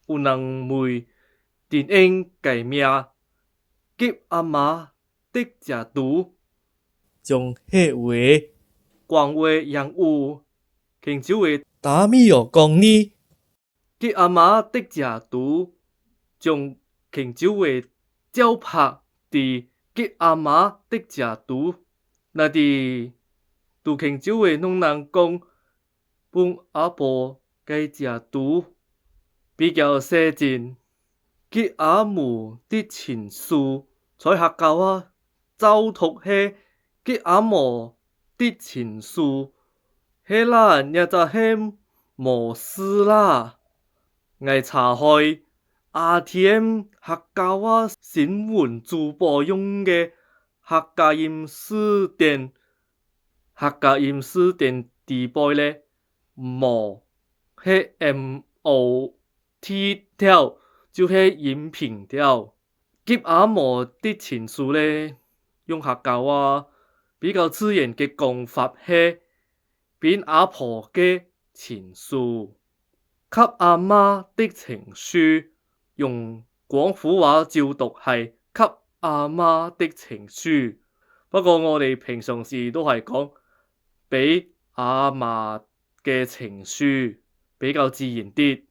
有人問電影改名給阿媽的食毒，將彼話廣話揚有泉州話打米哦講呢，給阿媽的食毒，將泉州話照拍佇給阿媽的食毒。若佇佇泉州話攏人講分阿婆該食毒，比較寫真。給阿母的情書，在客家話照讀係給阿母的情書，彼啦也就係無事啦。𠊎查開 RTM 客家話新聞主播用个客家音詞典，客家音詞典底背咧，無係 MOT 條，就係陰平調。給阿母的情書咧，用客家話比較自然个講法係俾阿婆个情書，給阿媽的情書，用廣府話照讀係給阿媽的情書。不過我哋平常時都係講俾阿媽个情書，比較自然啲。